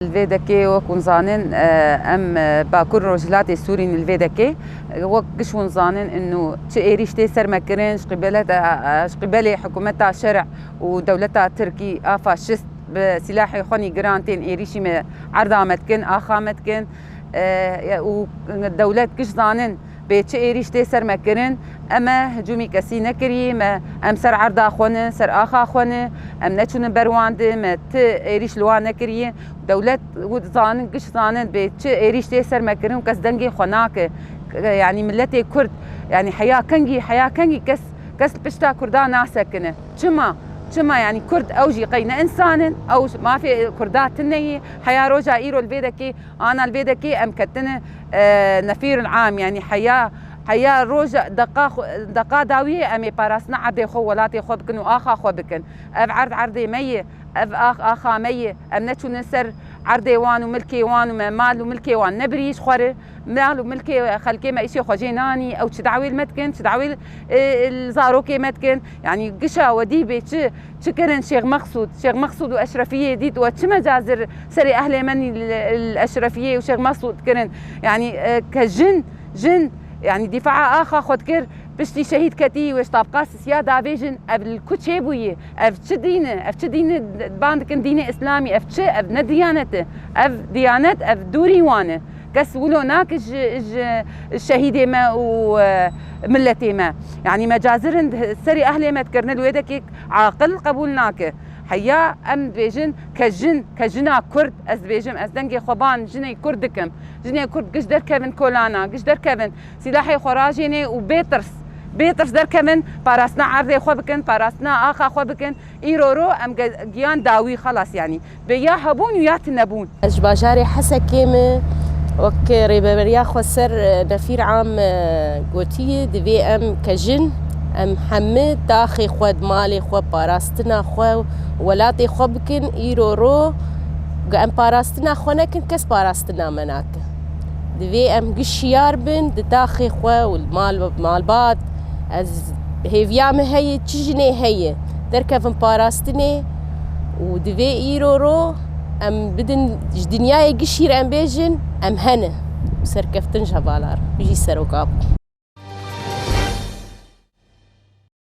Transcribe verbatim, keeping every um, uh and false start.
Li vê dekê wek hûn zanin, e, em, e, Bakur Rojhilatê Sûrî ne li vê dekê. Wek giş hûn zanin, inu çi êrîş tê ser me kirin, ji qîbeleta, e, ji qîbelê hikûmeta şerî û dewleta Tirkî a faşist bi sîlahê xwenî giran tên êrîşî me, erda me dikin, axa me dikin. E, û dewlet giş zanin bê çi êrîş tê ser me kirin, em e hicûmî kesî nekirî, me, em ser erda xwe ne, ser axa xwe ne, em neçûne ber wan de, me ti êrîş li wan nekiriye. Dewlet û zanin, giş zanin bê çi êrîş tê ser me kirin û kes dengê xwe nake. Yanî miletê Kurd, yanî heya kengî, heya kengî kes, kes li pişta Kurda nasekine. Çima? Çima yanî Kurd ew jî qey ne însan in, ew mafê Kurda tune ye. Heya roja îro li vê dekê, ana li vê dekê em ketine, e, nefîrul am, yanî heya, heya roja deqa xwe, deqa dawiyê em ê parastina erdê xwe, welatê xwe bikin û axa xwe bikin. Ev erd erdê me ye, ev ax axa me ye. Em neçûne ser erdê wan û milkê wan û me mal û milkê wan nebirî ji xwe re. Mal û milkê xelkê me îşê xwe jê nanî. Ew çi dawê li me dikin, çi dawê, e, li zarokê me dikin. Yanî gişa we dî bê çi, çi kirin Şêx Mexsûd? Şêx Mexsûd û Eşrefiyê dît we çi mecazir serê ehlê me nî li, li Eşrefiyê û Şêx Mexsûd kirin? Yanî, e, ke jin, jin, yanî dîfaa axa xwe dikir, piştî şehîd ketî, wê ji tabqa sisiya davêjin, ev li ku çêbûyî? Ev çi dîn e? Ev çi dîn e? Ban dikin dînê Îslamî. Ev çi? Ev ne diyanet e. Ev diyanet, ev dûrî wan e. Kes wilo nake ji, ji şehîdê me û, e, miletê me. Yanî mecazir in serê ehlê me dikirine, li wê dekê aqil qebûl nake. Heya em dibêjin ke jin, ke jina Kurd, ez dibêjim, ez dengê xwe ban jinê Kurd dikim. Jinê Kurd giş derkevin kolana, giş derkevin, sîlahê xwe rajênê û bê tirs, bê tirs derkevin, parastina erdê xwe bikin, parastina axa xwe bikin. Îro ro em ge-, giyan dawî, xelas, yanî bê ya hebûn û ya tinebûn. Ez ji bajarê Hesekê me, wek rêveberiya xweser, e, Nefîr Am, e, gotiye, divê em ke jin, em hemî taxê xwe, malê xwe, parastina xwe, welatê xwe bikin. Îro ro, ge em parastina xwe nekin, kes parastina me nake. Divê em gişiyar bin, di taxê xwe û li mal, malbat, ez hêviya min heye, çi jinê heye, derkevin parastinê û divê îro ro em bidin ji dinyayê gişî re em bêjin, em hene. Serkeftin ji hevalar, bijî seroka.